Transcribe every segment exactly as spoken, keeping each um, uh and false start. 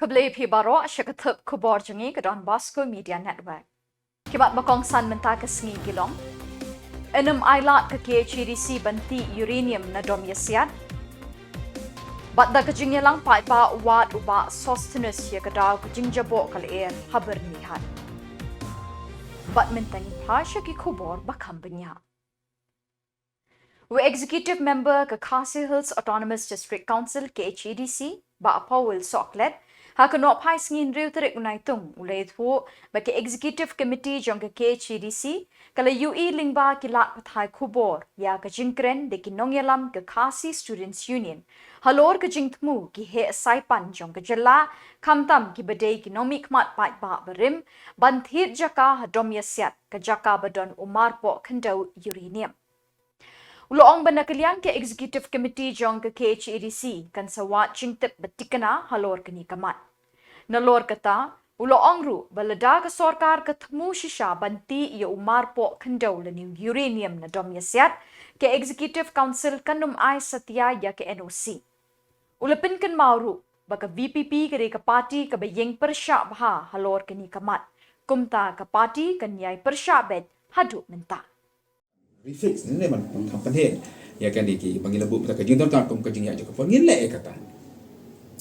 Khublei phi baroh sha ka thup khubor jong ngi ka Don Bosco Media Network. Ki mat ba kongsan mynta ka sngi ki long: Yn ym ailad ka K H A D C ban tih uranium na Domiasiat. Bad da ka jingïalang paidbah, wad u Bah Sosthenes ïa ka daw ka jingjaboh ka lyer ha Byrnihat. Bad mynta ngin phai sha ki khubor ba kham bniah. U Executive Member ka Khasi Hills Autonomous District Council, K H A D C, Bah Paul Sohkhlet, ha ka Nohphai sngi hynriew tarik u Naitung, u la ïathuh ba ka Executive Committee jong ka K H A D C ka la ïohi lyngba ki lad pathai khubor ïa ka jingkren da ki nongïalam ka Khasi Students Union halor ka jingthmu ki heh saipan jong ka jylla, khamtam kiba dei ki nongmihkhmat paidbah barim, ban thied jaka ha Domiasiat, ka jaka ba don u marpoh khyndew uranium. U la ong ba na ka liang ka Executive Committee jong ka K H A D C kan sa wad jingtip ba thikna halor kane ka mat. Nalor kata, u la ong ruh ba lada ka sorkar ka thmu shisha ban tih ïa u marpoh khyndew lane u uranium na Domiasiat, ka Executive Council kan ym ai satia ïa ka N O C. U la pynkynmaw ruh ba ka V P P ka dei ka party kaba ïeng pyrshah bha halor kane ka mat. Kumta ka party kan ïai pyrshah beit haduh mynta. Refix ne ban kham pynheh ïa kane kiba ngi la buh mynta ka jingdonkam kum ka jingïaid jong ka por, ngin leh ïa kata.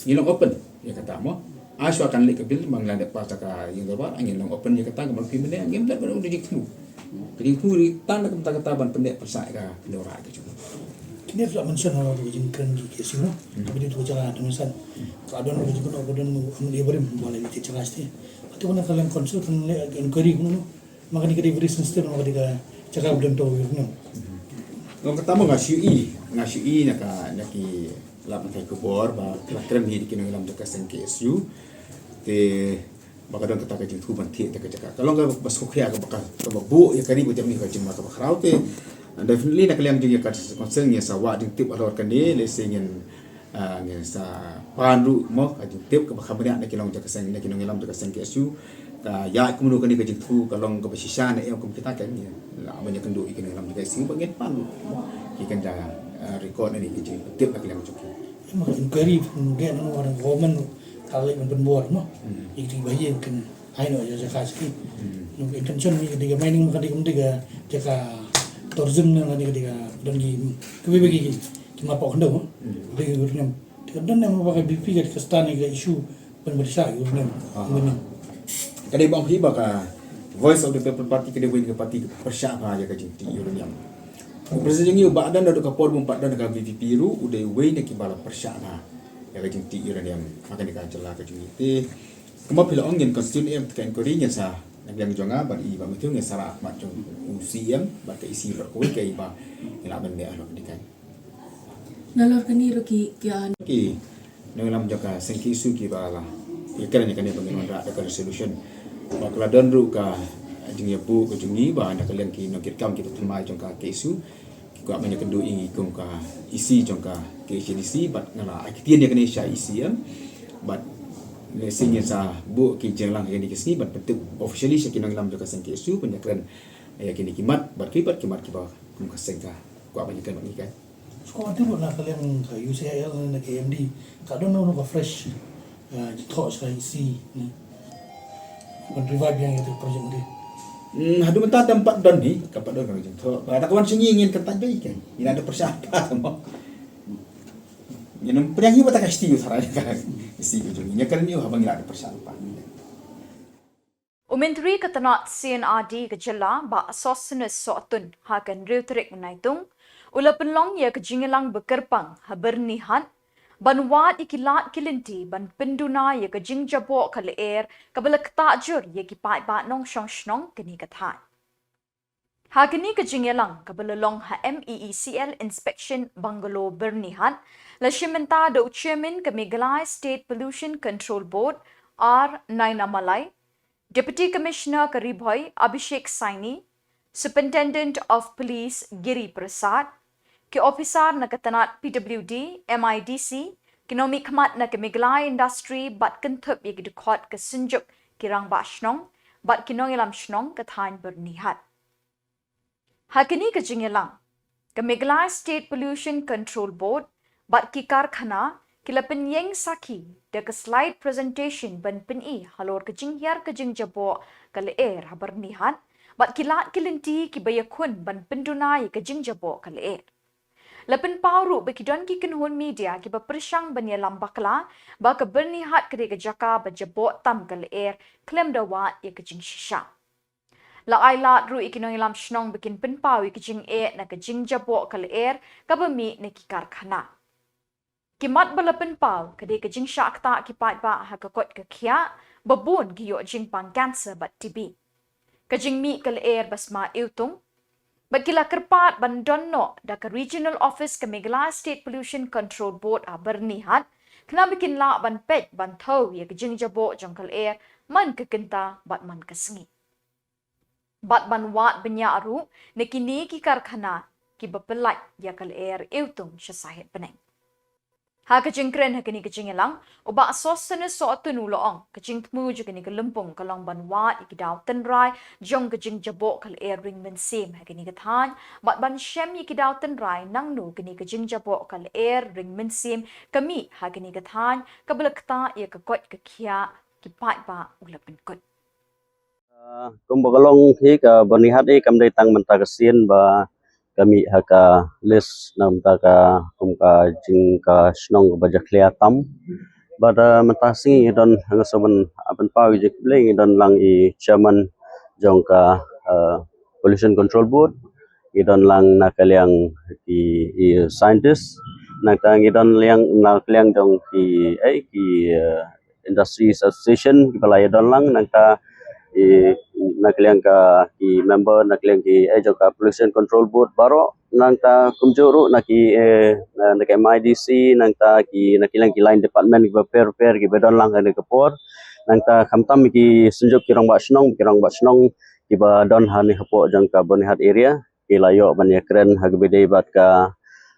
Ngi long open ïa kata mo. Ai shuwa kan leh ka bill ba ngi la dep pass da ka ïing dorbar, ngin long open ïa kata, ka ban phi mynne ngim leh ban ong da jingthmu. Ka jingthmu ri tang da ka mynta kata ban pyndep pyrshah ïa ka khyndew raid ka jong. Kine la mention ha ka jingkren ki K S U mo. Ka bidi tu jaka tu mention. Ka don ka jingkren ka don am ïa barim mo, leh ni ti jaka sti. Atu na ka liang council kan leh inquiry mo. Ma kane ka dei very sensitive, ma kane ka jaka ba don to uranium. Long kata mo nga shu i, nga shu i na ka, na ki lad pathai khubor ba la kren hi da ki nongïalam jong ka seng K S U. Te ba ka don kata ka jingthmu ban thied ïa ka jaka. Ka long kaba sngewkhia kaba ka, kaba buh ïa ka ri ba jam ïa ka jingma kaba khraw te. Definitely na ka liang jong ïa ka council ngin sa wad jingtip halor kane, lehse ngin Ah, ngin sa pan ruh mo ka jingtip kaba kham bniah na ki long jong ka seng, na ki nongïalam jong ka seng K S U. Ka ïaid kumno kane ka jingthmu, ka long kaba shisha ne em, kum kita kan, ïa la ban ïakynduh ïa ki nongïalam jong ka K S U ba ngin pan ruh mo. Ki kan da, ah, record na ne ka jingtip na ka liang jong ki. Em, ka inquiry pun ge na war government ka leh ban pynbor mo. Hmm. Ïa ki ba ïa kan Ai no, ïa jaka ski. Hmm. Nong intention ni ka dei ka mining, ka dei ka, ka dei ka jaka tourism, na ka dei ka, dei ka don ki, ka bebe ki, ki marpoh khyndew, hmm, dei ka uranium. Dei ka don ne ma ba ka V P ka, ka stand ka issue ban pyrshah uranium. Aha. Uranium. Ka dei ba ong hi ba ka Voice of the People Party ka dei wei na ka party ka pyrshah bha ïa ka jingtih uranium. U president jong ngi u Bah Ardent naduh ka por bym pat don ka V P P ruh u dei wei na kiba la pyrshah bha ïa ka jingtih uranium ha kane ka jylla ka jong ngi. Te Kumba phi la ong, ngin continue ïa ka inquiry, ngin sa, na ka liang jong nga bad i Bah Mathew ngin sa rah khmat jong u C M bad ka E C ruh kawei kaei ba ngi lah ban leh halor kane ka. Nalor kane ruh ki, ki, ah, ki nongïalam jong ka seng K S U kiba la ïakren ïa kane ba ngin wanrah da ka resolution. Ba ka la don ruh ka jingïabuh ka jong ngi ba na ka liang ki nongkitkam kiba thymmai jong ka K S U ki kwah ban ïakynduh ïa ngi kum ka E C jong ka K H A D C, bad nga la ai ktien ïa kane sha E C M, bad lehse ngin sa buh ki jingïalang ha kine ki sngi ban pyntip officially sha ki nongïalam jong ka seng K S U ban ïakren ïa kine ki mat bad ki, bad ki mat kiba kum ka seng ka kwah ban ïakren bad ngi kan. Shuwa te ruh na ka liang ka U C I L ne na ka M D ka don ruh ka fresh Ah, jingthoh sha ka E C, hmm. Ban revive ïa ka project ni. Hmm, haduh mynta tam pat don hi, kam pat don ka jingthoh. Ba da ka wan sha ngi ngin kyntait beit kan. Ngi la da pyrshah pat mo. Ngin ym pdiang hi ba ta ka sti u tharai ka E C ka jong ngi. Ïa ka ni haba ngi la da pyrshah pat. U Myntri ka tnat C&RD ka jylla, Bah Sosthenes Sohtun, ha ka hynriew tarik u Naitung, u la pynlong ïa ka jingïalang ba kyrpang ha Byrnihat, ban wad ïa ki lad ki lynti ban pynduna ïa ka jingjaboh ka lyer kaba la ktah jur ïa ki paidbah nongshong shnong kane ka thaiñ. Ha kane ka jingïalang kaba la long ha M E E C L Inspection Bungalow Byrnihat, la shim bynta da u Chairman ka Meghalaya State Pollution Control Board, R Nainamalai, Deputy Commissioner ka Ri Bhoi Abhishek Saini, Superintendent of Police Giri Prasad, ki officer na ka tnat P W D, M I D C, ki nongmihkhmat na ka Meghalaya Industry bad kynthup ïa ki dkhot ka Synjuk ki Rangbah Shnong bad ki nongïalam shnong ka thaiñ Byrnihat. Ha kane ka jingïalang, ka Meghalaya State Pollution Control Board bad ki karkhana Ki la pynïeng sakhi da ka slide presentation ban pyni halor ka jinghiar ka jingjaboh ka lyer ha Byrnihat, bad ki lad ki lynti kiba ïakhun ban pynduna ïa ka jingjaboh ka lyer. La pynpaw ruh ba ki don ki kynhun media kiba pyrshang ban ïalam bakla ba ka Byrnihat ka dei ka jaka ba jaboh tam ka lyer khlem da wad ïa ka jingshisha. La ai lad ruh ïa ki nongïalam shnong ba kin pynpaw ïa ka jingeh na ka jingjaboh ka lyer kaba mih na ki karkhana. Ki mat ba la pynpaw ka dei ka jingshah ktah ki paidbah ha ka koit ka khiah, ba bun ki ïoh jingpang cancer bad T B. Ka jingmih ka lyer ba sma iwtung, bad ki la kyrpad ban don noh da ka Regional Office ka Meghalaya State Pollution Control Board ha Byrnihat, khnang ba kin lah ban peit ban thew ïa ka jingjaboh jong ka lyer man ka kynta bad man ka sngi, bad ban wad bniah ruh na kine ki karkhana kiba pyllait ïa ka lyer iwtung sha sahit bneng. Ha ka jingkren ha kane ka jingïalang, u Bah Sosthenes Sohtun u la ong, ka jingthmu jong kane ka lympung ka long ban wad ïa ki daw tynrai jong ka jingjaboh ka lyer ring mynsiem ha kane ka thaiñ, bad ban shem ïa ki daw tynrai nangno kane ka jingjaboh ka lyer ring mynsiem ka mih ha kane ka thaiñ kaba la ktah ïa ka koit ka khiah, ki paidbah u la pynkut. Ah, kumba ka long hi ka Byrnihat hi kam dei tang mynta ka sien ba ka mih ha ka list na mynta ka kum ka jing ka shnong kaba jakhlia tam. Bad mynta sngi ngi don, nga sngewbha ban pynpaw ïa ka jingkhublei, ngi don lang i chairman jong ka, ah, Pollution Control Board, ngi don lang na ka liang ki, i scientist, nangta ngi don liang na ka liang jong ki, eh, ki, eh, Industries Association kiba la ïadon lang, nangta i, na ka liang ka ki member na ka liang ki, eh, jong ka Pollution Control Board baroh, nangta kumjuh ruh na ki, eh, na, na ka M I D C, nangta ki na ki liang ki line department kiba pher pher kiba don lang ha kane ka por, nangta khamtam ki synjuk ki rangbah shnong, ki rangbah shnong kiba don ha ne hapoh jong ka Byrnihat area, ki la ïoh ban ïakren ha kaba ïadei bad ka,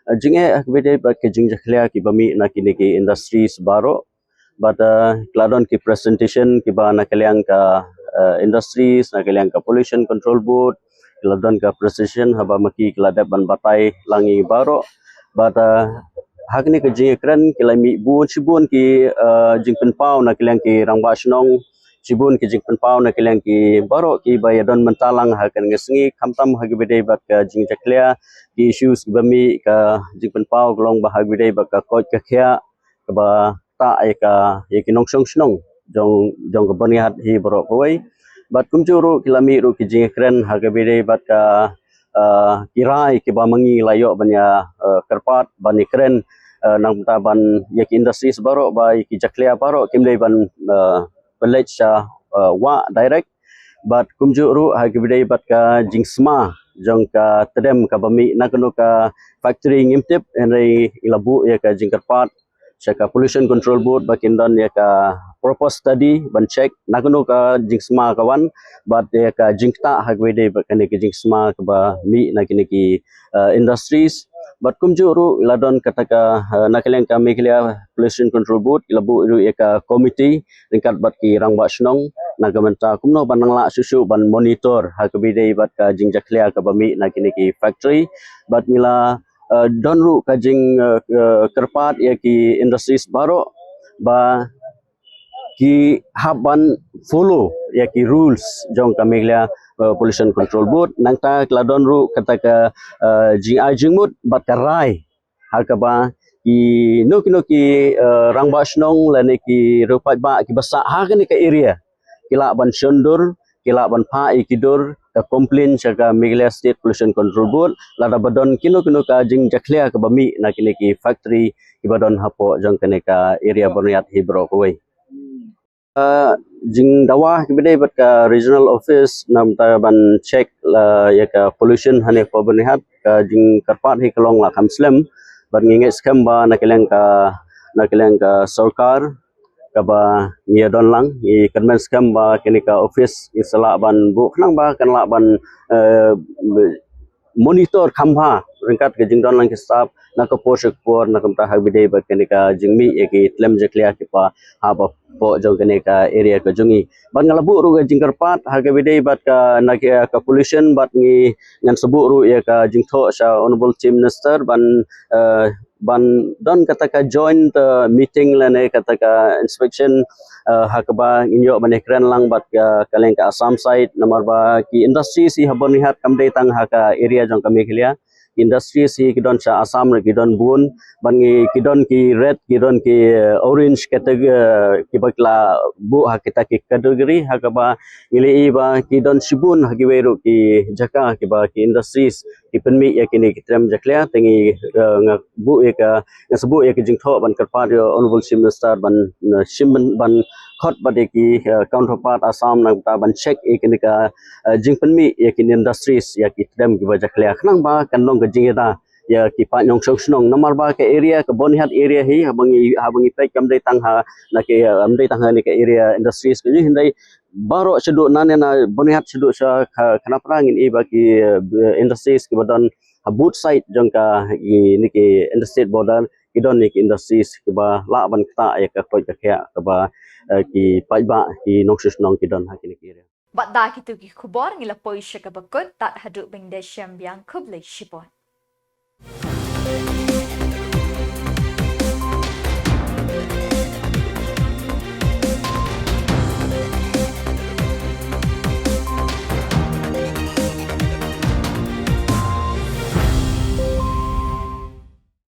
eh, jingeh ha kaba ïadei bad ka jingjakhlia kiba mih na kine ki industries baroh. Bad, eh, ki la don ki presentation kiba na ka liang ka, eh, industries, na ka liang ka Pollution Control Board, ki la don ka presentation haba ma ki ki la dep ban batai lang ïa baroh. Bad, eh, ha kane ka jingïakren ki la mih bun shibun ki, eh, jingpynpaw na ka liang ki rangbah shnong, shibun ki jingpynpaw na ka liang ki baroh kiba ïadon mynta lang ha kane ka sngi, khamtam ha kaba ïadei bad ka jingjakhlia, ki issues kiba mih, ka jingpynpaw ka long ba ha kaba ïadei bad ka koit ka khiah kaba ktah ïa ka, ïa ki nongshong shnong jong, jong ka Byrnihat hi baroh kawei. Bad kumjuh ruh ki la mih ruh ki jingïakren ha kaba ïadei bad ka, eh, ki rai kiba ma ngi la ïoh ban ïa, eh, kyrpad ban ïakren, eh, nangta ban ïa ki industries baroh ba ïa ki jakhlia baroh kim dei ban, eh, pynleit sha, eh, wah direct. Bad kumjuh ruh ha kaba ïadei bad ka jingsma jong ka tdem kaba mih na kano ka factory ngim tip, hynrei ngi la buh ïa ka jingkyrpad sha ka Pollution Control Board ba kin don ïa ka proper study ban check na kano ka jingsma ka wan, bad ïa ka jingktah ha kaba ïadei bad kane ka jingsma kaba mih na kine ki, eh, industries. Bad kumjuh ruh la don kata ka, eh, na ka liang ka Meghalaya Pollution Control Board ki la buh ruh ïa ka committee ryngkat bad ki rangbah shnong na ka bynta kumno ban nang lah shuh shuh ban monitor ha kaba ïadei bad ka jingjakhlia kaba mih na kine ki factory. Bad ngi la, eh, don ruh ka jing, eh, eh, kyrpad ïa ki industries baroh ba ki hap ban follow ïa ki rules jong ka Meghalaya, eh, Pollution Control Board, nangta ki la don ruh kata ka, eh, jingai jingmut bad ka rai ha kaba kino kino ki, eh, rangbah shnong lane ki rangbah ba kiba sah ha kane ka area ki lah ban shon dur, ki lah ban phah ïa ki dur, ka complain sha ka Meghalaya State Pollution Control Board lada ba don kino kino ka jingjakhlia kaba mih na kine ki factory kiba don hapoh jong kane ka area Byrnihat hi baroh kawei. Eh, jingdawa kiba dei bad ka regional office namar ban check la ïa ka pollution ha ne hapoh Byrnihat, ka jingkyrpad hi ka long la kham slem, bad ngi ngeit skhem ba na ka liang ka, na ka liang ka sorkar kaba ngi ïa don lang, ngi kyrmen skhem ba kane ka office ngi sa lah ban buh khnang ba kan lah ban, eh, monitor kham bha ryngkat ka jingdon lang ki staff na ka por sha ka por, na ka bynta ha kaba dei bad kane ka jingmih ïa ki tdem jakhlia kiba hap hapoh jong kane ka area ka jong ngi. Bad nga la buh ruh ka jingkyrpad ha kaba dei bad ka, na ka, ka pollution, bad ngi ngan sa buh ruh ïa ka jingthoh sha Honourable Chief Minister ban, eh, ban don kata ka joint, uh, meeting lane kata ka inspection, uh, ha kaba ngin ïoh ban ïakren lang bad ka, ka liang ka Assam side, namar ba ki industries hi ha Byrnihat kam dei tang ha ka area jong ka Meghalaya. Ki industries hi ki don sha Assam ruh ki don bun, ban ngi ki don ki red, ki don ki, uh, orange category, uh, kiba ki la buh ha kita ki category, ha kaba ngi la ïohi ba ki don shibun ha kiwei ruh ki jaka kiba ki industries ki pynmih ïa kine ki trem jakhlia. Te ngi, uh, nga buh ïa ka, nga sa buh ïa ka jingthoh ban kyrpad ïa Honorable Chief Minister ban, uh, shim ban, ban khot bad ïa ki, uh, counterpart Assam na ka bynta ban check ïa kine ka, uh, jingpynmih ïa kine industries ïa ki trem kiba jakhlia khnang ba kan long ka jingïada ïa ki paid nongshong shnong, namar ba ka area ka Byrnihat area hi haba ngi, haba ngi peit kam dei tang ha na ka, um, dei tang ha ne ka area industries ka, hynrei baroh shaduh na ne na Byrnihat shaduh sha Kha-, Khanapara ngin ïohi ba ki, uh, industries kiba don ha both side jong ka, ki, ne ki interstate border ki don ne ki industries kiba lah ban ktah ïa ka koit ka khiah kaba, uh, ki paidbah ki nongshong shnong ki don ha kine ki area. Bad da kitu ki khubor ngi la poi sha kaba kut, tad haduh ban da shem biang, khublei shibun.